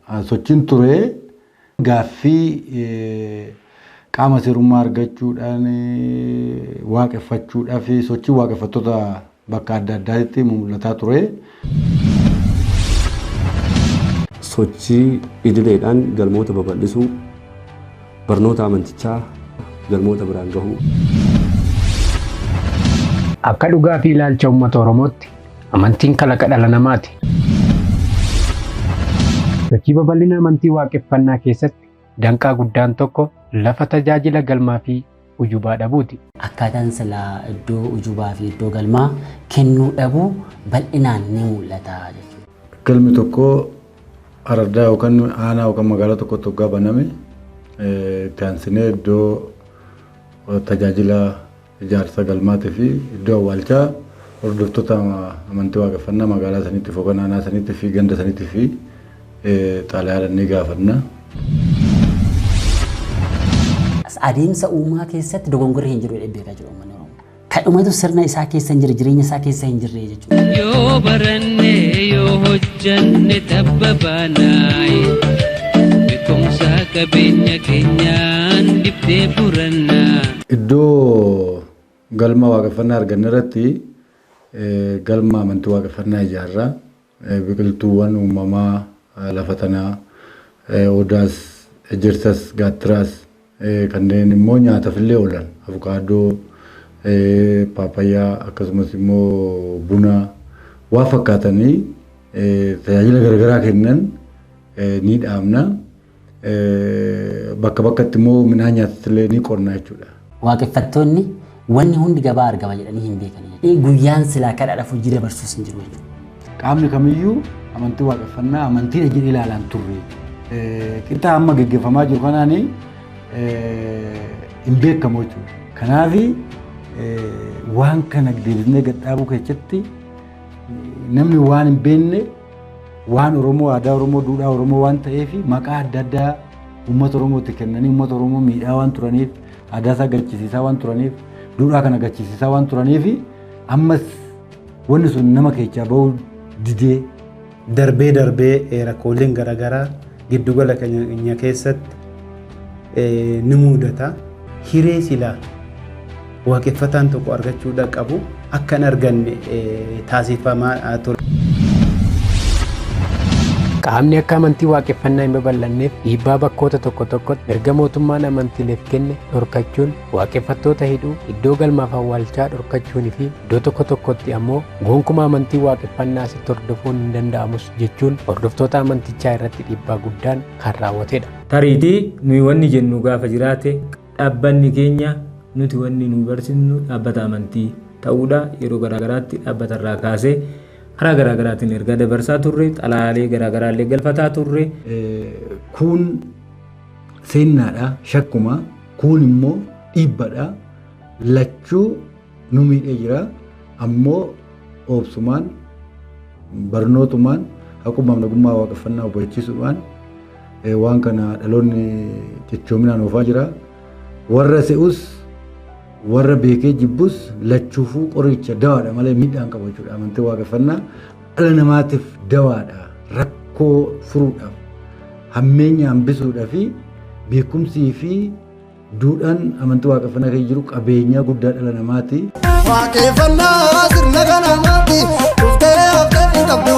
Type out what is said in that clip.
Sochiin ture gaaffii qaama seerummaa argachuudhaan waaqeffachuudhaaf sochii waaqeffattoota bakka adda addaatti mul'ataa ture. Sochii idileedhaan galmoota babal'isuu, barnoota amantichaa galmoota biraan gahuu. Akka dhugaa fi ilaalcha uummata Oromootti amantiin kalaqa dhala namaati. Sochii babal'ina amantii waaqeffannaa keessatti danqaa guddaan tokko lafa tajaajila galmaa fi ujubaa dhabuuti. Akkaataan silaa iddoo ujubaa fi iddoo galmaa kennuu dhabuu bal'inaan ni mul'ata jechuudha. Galmi tokko araddaa yookaan aanaa yookaan magaalaa tokkotti hoggaa baname itti aansinee iddoo tajaajila ijaarsa galmaatii fi iddoo awwaalchaa hordoftoota amantii waaqeffannaa magaalaa saniitiif yookaan aanaa saniitiif fi ganda saniitiif fi xaalayaadhaan ni gaafanna. Adeemsa uumaa keessatti dogongorri hin jiru jedhee beekaa jiru uummanni Oromoo. Kadhumatu sirna isaa keessa hin jirre, jireenya isaa keessa hin jirre jechuudha. Yoo baranne yoo hojjanne tabba baanaay, beekumsa qabeenya keenyaan dibdee furannaa. Iddoo galma waaqeffannaa arganne irratti galma amantii waaqeffannaa ijaarra. Biqiltuuwwan uumamaa lafa tanaa odaas, ejersas, gaattiraas, kanneen immoo nyaataaf illee oolan avukaadoo, paapayyaa, akkasumas immoo buna waa fakkaatanii tajaajila garaagaraa kennan ni dhaabna. Bakka bakkatti immoo midhaan nyaatatti illee ni qonna jechuudha. Waaqeffattoonni wanni hundi gabaa argama jedhanii hin beekan. Guyyaan silaa kadhaadhaaf hojii dabarsuus hin jiru jechuudha. Qaamni kamiyyuu amantii waaqeffannaa amantiidha jedhee ilaalaan turre. Qixa amma gaggeeffamaa jiru kanaan hin beekamu jechuudha. Kanaaf waan kana deebisnee gad dhaabuu keessatti namni waan hin beekne waan Oromoo, aadaa Oromoo, duudhaa Oromoo waan ta'eef maqaa adda addaa uummata Oromootti kennanii uummata Oromoo miidhaa waan turaniif, aadaa isaa gachisiisaa waan turaniif, duudhaa kana gachisiisaa waan turaniif ammas wanni sun nama keessaa bahuu didee. Darbee darbee rakkooleen garaagaraa giddugala keenya keessatti ni mudata. Hiree silaa waaqeffataan tokko argachuudha qabu akka hin arganne taasifamaa ture. Qaamni akka amantii waaqeffannaa hin babal'anneef dhiibbaa bakkoota tokko tokkotti mirga mootummaan amantiileef kenne dhorkachuun, waaqeffattoota hidhuu, iddoo galmaaf awwaalchaa dhorkachuunii fi iddoo tokko tokkotti ammoo gonkumaa amantii waaqeffannaa asitti hordofuun hin danda'amus jechuun hordoftoota amantichaa irratti dhiibbaa guddaan kan raawwatedha. Tariitii nuyi wanni jennu gaafa jiraate, dhaabbanni keenya nuti wanni nu barsiisnu dhaabbata amantii ta'uudha. Yeroo garaagaraatti dhaabbata irraa kaasee karaa garaagaraatiin ergaa dabarsaa turre, xalaalee garaagaraallee galfataa turre. Kun seennaadha shakkuma, kun immoo dhiibbadha. Lachuu nu miidhee jira, ammoo obsumaan, barnootumaan, haqummaaf nagummaa waaqeffannaa hubachiisuudhaan waan kana dhaloonni cichoominaan oofaa jira. Warra se'us warra beekee jibbus lachuufuu qoricha dawaadha malee miidhaan qabu jechuudha. Amantii waaqeffannaa dhala namaatiif dawaadha. Rakkoo furuudhaaf, hammeenya hambisuudhaa fi beekumsii fi duudhaan amantii waaqeffannaa keessa jiru qabeenyaa guddaa dhala namaati. Waaqeffannaa sirna kanamaati, dhuftee haftee hin qabdu.